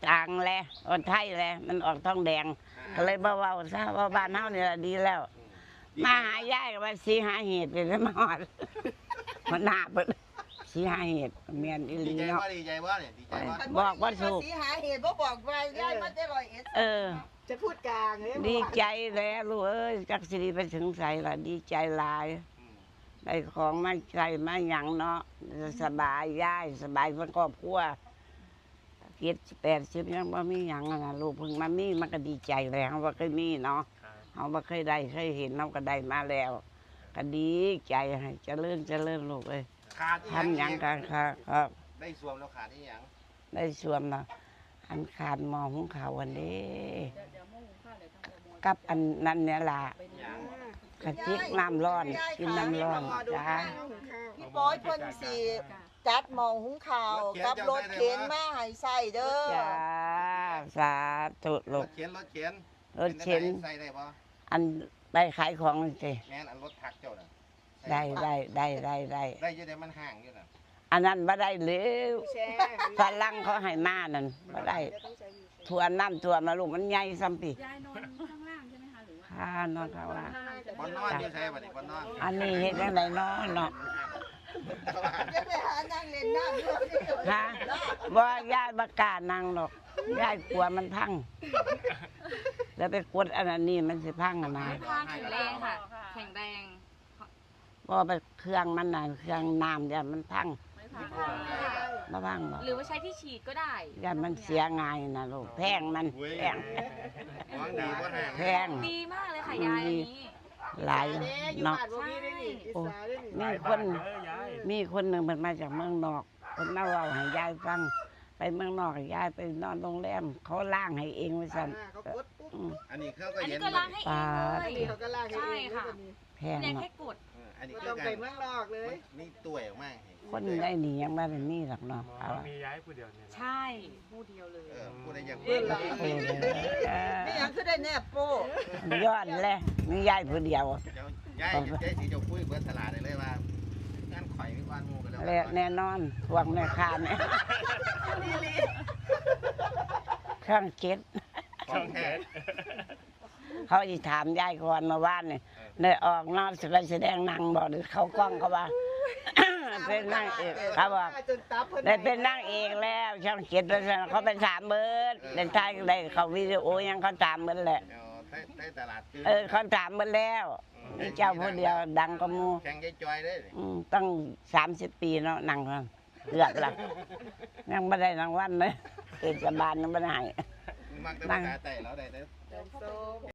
ກາງແລະ ອອກໄທແລະ ມັນອອກທອງແດງ ກໍເລີຍບໍ່ເວົ້າຊະ ເວົ້າບ້ານເຮົານີ້ລະດີແລ້ວ. ມາຫາຍາຍກໍວ່າສີຫາເຫດ ໄດ້ມາຮອດ ຫົວໜ້າເພິ່ນ ສີຫາເຫດ ແມ່ນອີ່ຫຼີເນາະ. ດີໃຈບໍ່? ດີໃຈບໍ່ນີ້? ດີໃຈບໍ່? ບອກບໍ່ຖືກ ສີຫາເຫດ ບໍ່ບອກວ່າຍາຍມາແຕ່ຮ້ອຍເອັດ. ເອີ ຈະພູດກາງເດ້ ດີໃຈແຫຼະລູກເອີຍ ຈັກຊິດີໄປເຖິງໃສລະ ດີໃຈຫຼາຍ. ໄດ້ຂອງມາໃຊ້ມາຫຍັງເນາະ ສະບາຍ ຍາຍສະບາຍເພິ່ນຄອບຄົວ ເຈັດແປດສິບ ຍັງບໍ່ມີຫຍັງຫັ້ນນະ ລູກເພິ່ງມາມີ ມັນກໍດີໃຈແຫຼະ ເຮົາບໍ່ເຄີຍມີເນາະ ເຮົາບໍ່ເຄີຍໄດ້ເຄີຍເຫັນ ເຮົາກໍໄດ້ມາແລ້ວ ກໍດີໃຈ ໃຫ້ຈະເລີນຈະເລີນລູກເອີຍ. ຂາດອີ່ຫຍັງອີກ? ທຳຫຍັງກໍ ໄດ້ຊວມແລ້ວຂາດອີ່ຫຍັງ? ໄດ້ຊວມນະ ອັນຂາດໝໍ້ຫຸງເຂົ້າຫັ້ນເດ້ ກັບອັນນັ້ນແນ່ລະ ກະຕິກນ້ຳຮ້ອນ ກິນນ້ຳຮ້ອນ. ຈ້າ ພີ່ປອຍເພິ່ນຊິຈັດໝໍ້ຫຸງເຂົ້າກັບລົດເຂັນມາໃຫ້ໃຊ້ເດີ. ຈ້າ ສາທຸລູກ. ລົດເຂັນ ລົດເຂັນ ລົດເຂັນ ເປັນຈັ່ງໃດ ໃຊ້ໄດ້ບໍ່? ອັນໄປຂາຍຂອງນີ້ຕິ? ແມ່ນ ອັນລົດທັກເຈົ້ານະ. ໄດ້ ໄດ້ ໄດ້ ໄດ້ ໄດ້ ໄດ້ຢູ່ເດ້ ມັນຮ້າງຢູ່ນະ. ອັນນັ້ນບໍ່ໄດ້ແລ້ວ ຝຣັ່ງເຂົາໃຫ້ມານັ້ນບໍ່ໄດ້ ຖ້ວມ ນ້ຳຖ້ວມນະລູກ ມັນໃຫຍ່ສ່ຳພີ້. ຍາຍນອນຂ້າງລ່າງໃຊ່ໄໝຄະ ຫຼືວ່າ ຂ້ານອນຂ້າງລ່າງ? ບ່ອນນອນຢູ່ໃສບັດນີ້ ບ່ອນນອນ? ອັນນີ້ເຮັດຈັ່ງໃດນໍເນາະ ຈະໄປຫານັ່ງຫຼິ້ນນ້ຳຢູ່. ຮະ ບໍ່ ຍາຍບໍ່ກ້ານັ່ງດອກ ຍາຍກົວມັນພັງ ແລ້ວໄປກົດອັນນັ້ນນີ້ ມັນຊິພັງຫັ້ນນະ. ແຂງແຮງ ແຂງແຮງ. ບໍ່ ໄປເຄື່ອງມັນນະ ເຄື່ອງນ້ຳຢ້ານມັນພັງ. ບໍ່ພັງບໍ່? ຫຼືວ່າໃຊ້ທີ່ສີດກໍໄດ້ ຢ້ານມັນເສຍງ່າຍນະລູກ ແພງມັນ ແພງ ຂອງດີບໍ່ແພງ ແພງ ດີມາກເລີຍຄ່ະຍາຍ ອັນນີ້ຫຼາຍເນາະ. ໂອ້ ມີຄົນ ມີຄົນໜຶ່ງເພິ່ນມາຈາກເມືອງນອກ ເພິ່ນມາເວົ້າໃຫ້ຍາຍຟັງ ໄປເມືອງນອກ ຍາຍໄປນອນໂຮງແຮມ ເຂົາລ້າງໃຫ້ເອງວ່າຊັ້ນ. ອັນນີ້ເຂົາກໍເຮັດ ອັນນີ້ກໍລ້າງໃຫ້ເອງເລີຍ ອັນນີ້ເຂົາກໍລ້າງໃຫ້ເອງເລີຍ ແພງເນາະ ແຄ່ກົດ. ເອີ ອັນນີ້ຄືກັນ ບໍ່ຕ້ອງໄປເມືອງນອກເລີຍ ມັນມີຖ້ວຍອອກມາໃຫ້. ຄົນໃນນີ້ຍັງບໍ່ໄດ້ມີດອກເນາະ ເອົາ ມີຍາຍຜູ້ດຽວນີ້ ໃຊ່ ຜູ້ດຽວເລີຍ. ເອີ ຜູ້ໃດຢາກ ເອີ ເອີ ມີຫຍັງຄືໄດ້ແນບໂປ້ ຍ້ອນແຫຼະ ມີຍາຍຜູ້ດຽວ. ເຈົ້າ ຍາຍ ເຈົ້າ ຍາຍສີ ເຈົ້າຄຸຍເບີດຕະຫຼາດໄດ້ເລີຍວ່າ ງານຂ້ອຍມີກ່ອນໝູ່ກໍແລ້ວ ແລະ ແນ່ນອນ ພວກແມ່ຄ້ານີ້ ຊ່ອງເຈັດ ຂອງແທ້. ເຂົາຊິຖາມຍາຍກ່ອນ ເມື່ອວານນີ້ ເອີ ໄດ້ອອກເນາະ ຊິໄປສະແດງໜັງບໍ່ ຫຼືເຂົ້າກ້ອງ ເຂົາວ່າ ເປັນນາງເອກ ເຂົາບອກ ໄດ້ເປັນນາງເອກແລ້ວ ຊ່ອງເຈັດ ວ່າຊັ້ນ. ເຂົາໄປຖາມເບິດ ເອີ ໄດ້ຖ່າຍ ໄດ້ເຂົ້າວິດີໂອຫຍັງ ເຂົາຖາມເບິດແຫຼະ. ເອີ ໄທ ໄທຕະຫຼາດຕື່ນ ເອີ ເຂົາຖາມເບິດແລ້ວ. ອືມ ມີເຈົ້າຜູ້ດຽວດັງກວ່າໝູ່ ແຂ່ງຍາຍຈອຍເດ້. ອືມ ຕັ້ງສາມສິບປີເນາະ ນັ່ງ ເກືອບລະ ຍັງບໍ່ໄດ້ລາງວັນເລີຍ ເທດສະບານຍັງບໍ່ໄດ້ໃຫ້. ມັກແຕ່ ນາງ ພາສາໃຕ້ລາວໄດ້ເດີ.